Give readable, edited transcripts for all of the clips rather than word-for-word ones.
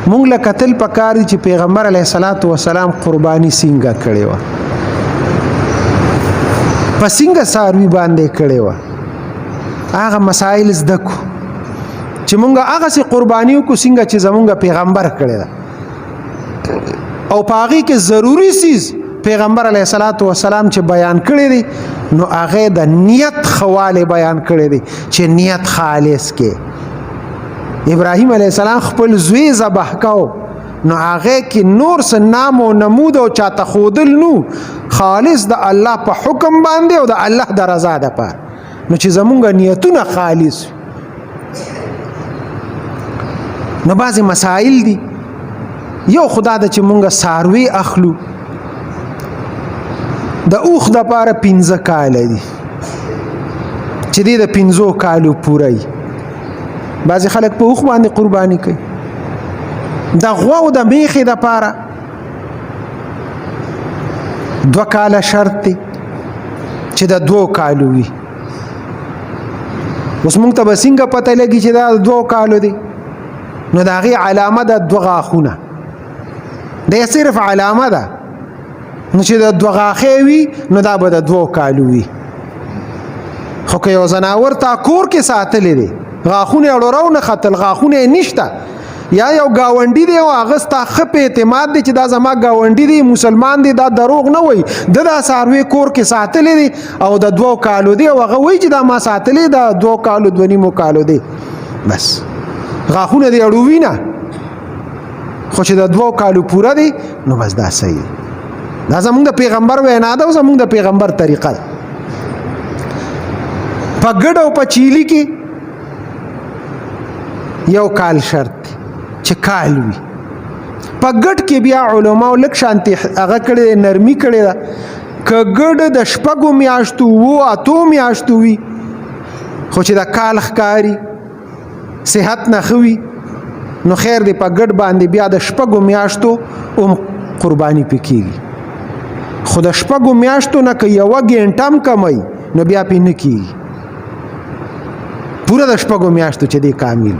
مونږ له قتل پکار دي چې پیغمبر علیه الصلاۃ والسلام قرباني څنګه کړې و، په څنګه ساروي باندې کړې و، هغه مسائل زده کو چې مونږ هغه سي قرباني کو څنګه چې زمونږ پیغمبر کړې ده. او پاغي کې ضروری سیز پیغمبر علیه الصلاۃ والسلام چې بیان کړی دی، نو هغه د نیت خواله بیان کړی دی چې نیت خالص کې. ابراهیم علیه السلام خپل زوی ذبح کاو، نو هغه کې نور څه نام او نمود او چاته خودل نو، خالص د الله په حکم باندې او د الله د رضا د پاره. نو چې زمونږ نیتونه خالص، نو بعضې مسائل دي. یو خدا د چې مونږ ساروی اخلو، د اوښ د پاره 5 کاله دي چې دی د 5 کالو پوره وي. بعضې خلک په اوښ باندې قرباني کوي. د غوا او د میخې د پاره 2 کاله شرط دی چې د 2 کالو وي. اوس مونږ ته به څنګه پته لګي چې دا د 2 کالو دی؟ نو د هغې علامه ده 2 غاښونه، دا صرف علامه ده. نو چې د 2 غاښې وي نو دا به د 2 کالو وي. خو که یو ځناور تا کور کې ساتلی دی، غاښونه یې اړو نه ختل، غاښونه یې نشته، یا یو گاونډي دی او هغه ستا ښه په اعتماد دی چې دا زما گاونډي دی، مسلمان دی، دا دروغ نه وایي، ده دا څاروی کور کې ساتلی دی او د 2 کالو دی او هغه وایي چې دا ما ساتلی دا 2 کالو 2.5 کالو دی، بس غاښونه دی اړوي نه، خو چې د 2 کالو پوره دی نو بس دا صحیح دی. دا زمونږ د پیغمبر وینا ده او زمونږ د پیغمبر طریقه ده. په ګډ او په چیلي کې 1 کال شرط دی چې کال وي. په ګډ کې بیا علماو لږ شانتې هغه کړې ده، نرمي کړې ده. که ګډ د 6 میاشتو 7 8 میاشتو وي، خو چې د کال ښکاري صحت نه ښه وي، نو خیر دی، په ګډ باندې بیا د 6 میاشتو هم قرباني پې کېږي. خو د 6 میاشتو نه که 1 ګنټه هم کموي نو بیا پې نه کېږي، پوره د 6 میاشتو چې دی کامل.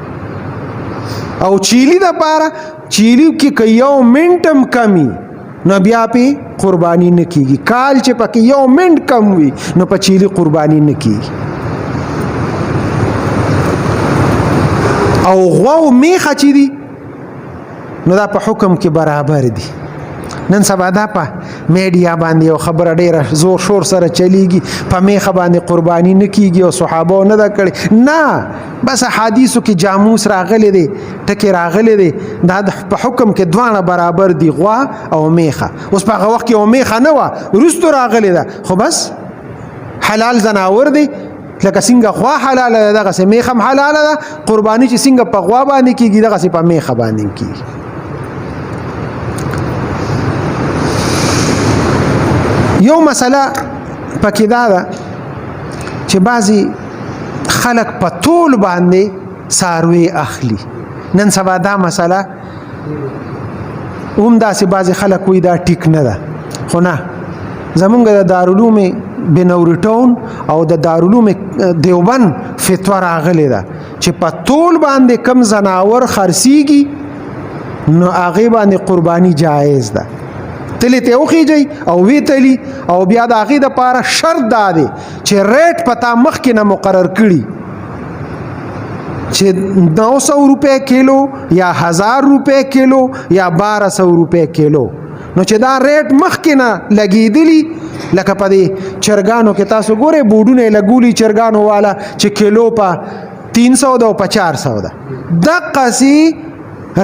او چیلی د پاره چیلی کې که 1 منټ هم کمی نو بیا پې قرباني نه کېږي. کال چې پکې 1 منټ کم وي نو په چیلی قرباني نه کېږي. او غوا او میخه چې دي نو دا په حکم کې برابر دي. نن سبا دا په میډیا باندې یو خبره ډیره زور شور سره چلیږي، په میخه باندې قرباني نه کیږي او صحابه نه ده کړې. نه، بس احادیثو کې جاموس راغلی دی، ټکی راغلی دی، دا په حکم کې دواړه برابر دي، غوا او میخه. اوس په هغه وخت کې او میخه نه وه، وروستو راغلی ده، خو بس حلال ځناور دی. لکه څنګه غوا حلاله ده دغسې میخه هم حلاله ده. قرباني چې څنګه په غوا باندې کیږي دغسې په میخه باندې کیږي. یو مسله پکې دا ده چې بعضې خلک په تول باندې څاروي اخلي. نن سبا دا مسله هم داسې بعضې خلک وایي دا ټیک نه ده، خو نه، زمونږ د دارالعلوم بنوري ټاون او د دارالعلوم دیوبند فتوا راغلې ده چې په تول باندې کم ځناور خرڅیږي نو هغې باندې قرباني جایز ده. تلې ته وخیږي او وی تلی، او بیا د هغې دپاره شرط دا دی چې ریټ په تا مخکې نه مقرر کړي چې 900 روپۍ کیلو یا 1000 روپۍ کیلو یا 1200 روپۍ کیلو. نو چې دا ریټ مخکې نه لګېدلی، لکه په دې چرګانو کې تاسو ګورئ بورډونه یې لګولي چرګانو والا چې کیلو په 300 ده او په 400 ده، دقسې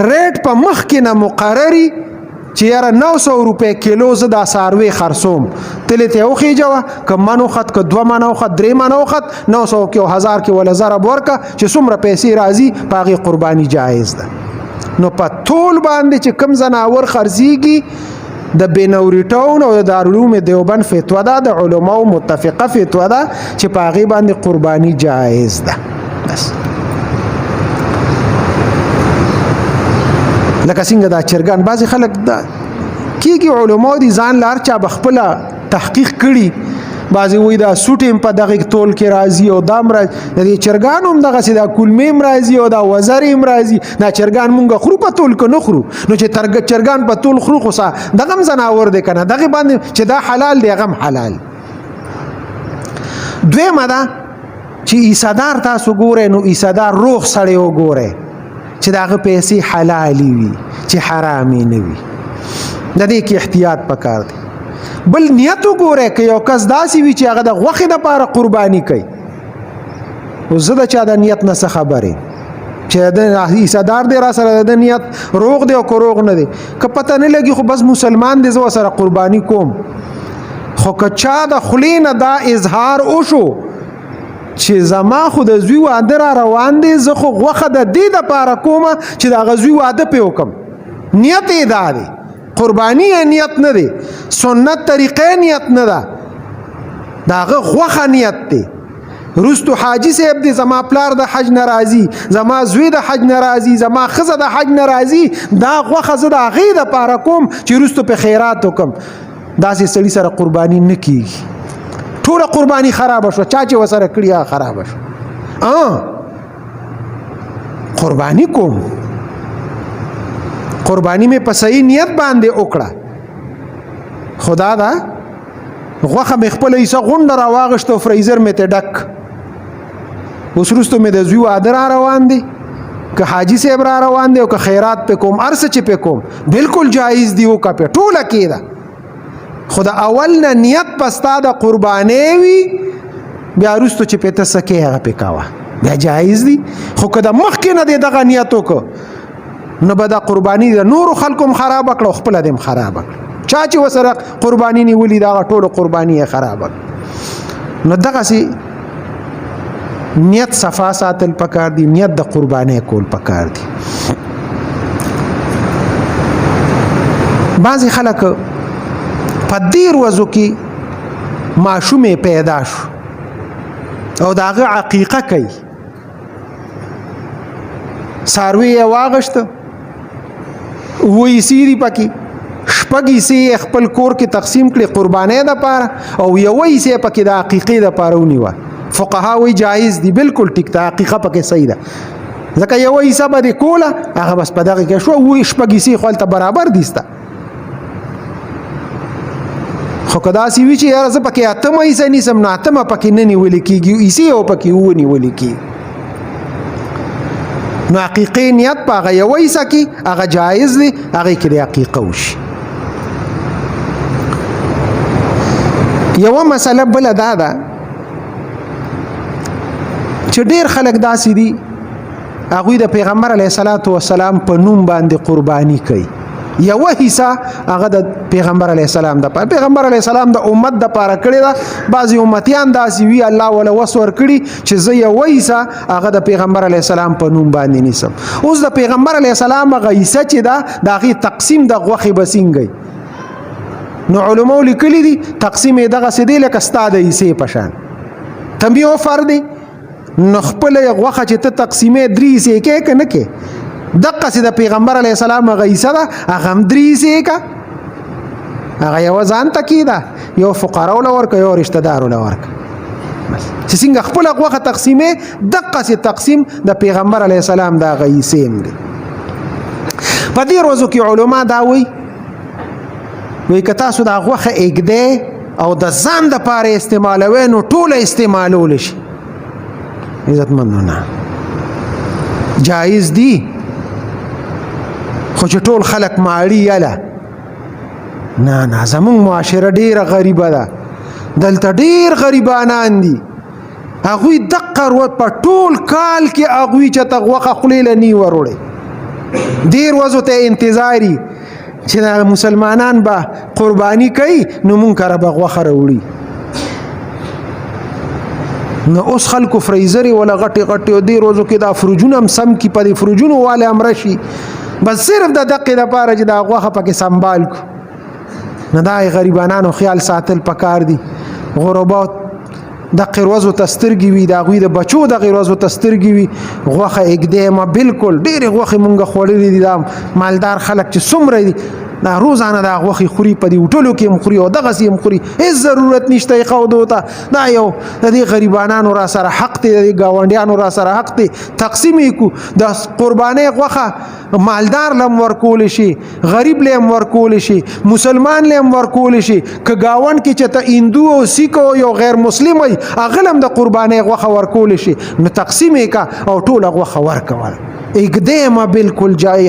ریټ په مخکې نه مقرري چې یاره 900 روپۍ کیلو زه دا څاروی خرڅوم، تلې ته وخیجوه، که من وخت که 2 منه وخت 3 منه وخت، 900 کې او 1000 کې وله ضرب ورکه چې څومره پیسې راځي په هغې قرباني جایز ده. نو په تول باندې چې کوم ځناور خرڅیږي د بنوري ټاون او د دارالعلوم دیوبند فتوا ده، د علماو متفقه فتوا ده چې په هغې باندې قرباني جایز ده. بس لکه څنګه دا چرګان بعضې خلک دا کیږي، علماو دي ځان له هر چا به خپله تحقیق کړي. بعضې وایي دا سوټې هم په دغه تول کې راځي او دا هم راځي، د دې چرګانو هم دغسې دا کولمې هم راځي او دا وزرې هم راځي. دا چرګان مونږ خورو په تول که نه خورو؟ نو چې چرګان په تول خورو خو دغه هم ځناور دی که نه؟ دغې باندې چې دا حلال دی هغه هم حلال. دویمه ده چې ایسادار تاسو ګورئ، نو ایسادار روغ سړی وګورئ چې د هغه پیسې حلالي وي چې حرامې نه وي. د دې کې احتیاط پکار دی. بل نیت وګورئ، که یو کس داسې وي چې هغه د غوښې دپاره قرباني کوي، خو زه د چا د نیت نه څه خبر یم چې د حصهدار دی را سره د نیت روغ دی او که روغ نه دی، که پته نه لګي خو بس مسلمان دی، زه ورسره قرباني کوم. خو که چا د خولې نه دا اظهار وشو چې زما خو د زوی واده را روان دی، زه خو غوښه د دې دپاره کومه چې د هغه زوی واده پې وکړم، نیت یې دا دی، قرباني یې نیت نه دی، سنت طریقې نیت نه ده، د هغه غوښه نیت دی. رستو حاجی صاحب دی، زما پلار د حج ناراضي، زما زوی د حج ناراضي، زما خزه د حج ناراضي، دا غوښه زه د هغې دپاره کوم چې رستو په خیرات وکم، داسې سړي سره قرباني نه کیږي. ټوله قرباني خرابه شوه، چا چې ورسره کړي هغه خرابه شوه. قرباني کوم، قرباني مې په صحیح نیت باندې وکړه، خدا دا غوښه مې خپله حصه غونډه راواغېسته او فریزر مې ته ډک، اوس وروسته مې د زوی واده را روان دی، که حاجي صاحب را روان دی او که خیرات پې کوم، هر څه چې پې کوم بالکل جایز دی، وکړه پې ټوله کېده. خو د اول نه نیت په ستا د قربانۍ وي، بیا وروسته چې پې ته څه کوې هغه پې کوه، بیا جایز دی. خو که د مخکې نه دې دغه نیت وکړو نو به دا قرباني د نورو خلکو هم خرابه کړه او خپله دې هم خرابه کړه. چا چې ورسره قرباني نیولي د هغه ټولو قرباني یې خرابه کړه. نو دغسې نیت صفا ساتل پکار دی، نیت د قربانۍ کول پکار دی. بعضې خلک په دې ورځو کې ماشوم یې پیدا شو او د هغه عقیقه کوي، څاروی یې واغښته، اووه حصې دي پکې، شپږ حصې یې خپل کور کې تقسیم کړې قربانۍ دپاره او یوه حصه یې پکې د عقیقې دپاره ونیوه. فقها وایي جایز دي، بالکل ټیک ده، عقیقه پکې صحیح ده، ځکه یوه حصه به دې کوله هغه بس په دغه کې شوه، اووه شپږ حصې خو هلته برابر دي ستا. خو که داسې وي چې یاره زه پکې اتمه حصه نیسم، نو اتمه پکې نه نیول کېږي، حصې یو پکې اووه نیول کېږي. نو عقیقې نیت په هغه یوه حصه کې هغه جایز دی، هغې کې د عقیقه وشي. یوه مسله بله دا ده چې ډېر خلک داسې دي، هغوی د پیغمبر علیه الصلاة والسلام په نوم باندې قرباني کوي، یوه حصه هغه د پیغمبر علیه السلام د پاره، پیغمبر علیه السلام د امت د پاره کړې ده. بعضې امتیان داسې وي الله وله وس ورکړي چې زه یوه حصه هغه د پیغمبر علیه السلام په نوم باندې نیسم. اوس د پیغمبر علیه السلام هغه حصه چې ده د هغې تقسیم د غوښې به څنګه وي؟ نو علماو لیکلي دي تقسیم یې دغسې دی لکه ستا د حصې په شان، ته یو فرد دی نو خپله غوښه چې ته تقسیمې درې حصې کې که نه کې، دقسې د پیغمبر علیه السلام هغه حصه ده هغه هم درې حصې که، هغه یوه ځان ته کېده، یو فقراو له ورکړه، یو رشته دارو له ورکړه. بس چې څنګه خپله غوښه تقسیمې دقسې تقسیم د پیغمبر علیه السلام د هغه حصې هم دی. په دې ورځو کې علما دا وایي، وایي که تاسو دا غوښه ایږدئ او د ځان دپاره استعمالوئ نو ټوله استعمالولی شي. عزتمندو نه جایز دی، خو چې ټول خلک ماړي یله نه نه، زمونږ معاشره ډیره غریبه ده، دلته ډیر غریبانان دي، هغوی دقه ورځ په ټول کال کې هغوی چې ته غوښه خولې له نی وروړي، دې ورځو ته انتظاري چې دا مسلمانان به قرباني کوي نو مونږ کره به غوښه راوړي. نو اوس خلکو فریزرې ولا غټې غټې او دې ورځو کې دا فرجونه هم سم کړي، په دې فرجونو والې هم راشي، بس صرف د دقې دپاره چې دا غوښه پکې سنبال کړو. نو دا غریبانانو خیال ساتل پکار دي. غربا دقې ورځو ته سترګې وي، د هغوی د بچو دغې ورځو ته سترګې وي. غوښه اږدی ما بالکل ډېرې غوښې مونږ خوړلې دي، دا مالدار خلک چې څومره دي دا روزانه دا غوښې خوري، په دې هوټلو کې هم خوري او دغسې هم خوري، هېڅ ضرورت نشته یې ښودو ته. دا یو د دې غریبانانو را سره حق دی، د دې ګاونډیانو را سره حق دی، تقسیم یې کو. د قربانۍ غوښه مالدار لم ورکول شي، غریب لم ورکول شي، مسلمان لم ورکول شي. که گاوند کې چې ته هندو او سیک او یو غیر مسلم وي، هغه لم د قربانۍ غوښه ورکول شي. نو تقسیم یې کا او ټوله غوښه ورکول اقدامه بالکل جای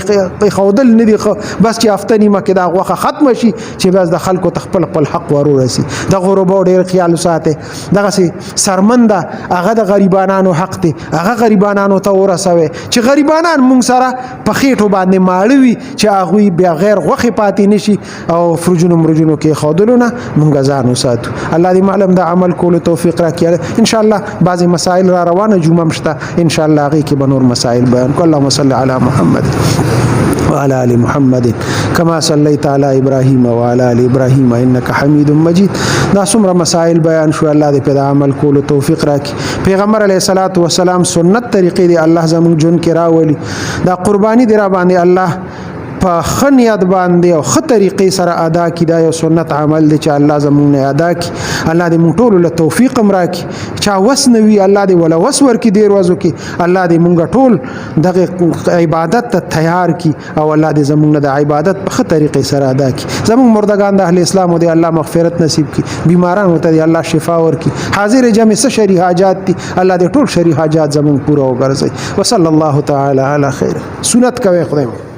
خودل نه دي. بس چې هفته نیمه کې دا غوښه ختم شي، چې بس د خلکو تخپل خپل حق ورورسي. د غربو ډیر خیال وساته. دغه سي سرمنده هغه د غریبانو حق دی، هغه غریبانو ته ورسوي، چې غریبانان مونږ سره په خېټو باندې ماړوي، چې هغوی بیا غیر غوښې پاتې نشي او فرجونو مرجونو کې خودلو نه مونږ ځان وساتو. الله دې معلوم د عمل کولو توفیق راکړي. ان شاء الله بعضی مسائل را روانه جمعه مشته، ان شاء الله هغه کې به نور مسائل بیان کو. اللهم صل على محمد وعلى ال محمد كما صليت على ابراهيم وعلى ال ابراهيم انك حميد مجيد. دا څومره مسائل بیان شو، الله دې په عمل کولو توفیق راکړي. پیغمبر علیه الصلاۃ والسلام سنت طریقې دې الله زموږ جون کې راولي. دا قرباني دې را باندې الله په ښه نیت باندې او ښه طریقې سره ادا کی. دا یو سنت عمل دی چې الله زموږ نه ادا کی. الله دې موږ ټولو له توفیق هم راکړي. چا وس نه وي، الله دې ولا وس ورکړي. ډېر ورځو کې الله دې موږ ټول دغه عبادت ته تیار کی او الله دې زموږ نه د عبادت په ښه طریقې سره ادا کی. زموږ مردگان د اهل اسلام دې الله مغفرت نصیب کی، بیماران ته دې الله شفا ورکړي. حاضر جمع څه شری حاجات دي، الله دې ټول شری حاجات زموږ پوره وګرځي. وصلی الله تعالی علی خیر. سنت کوي خدای.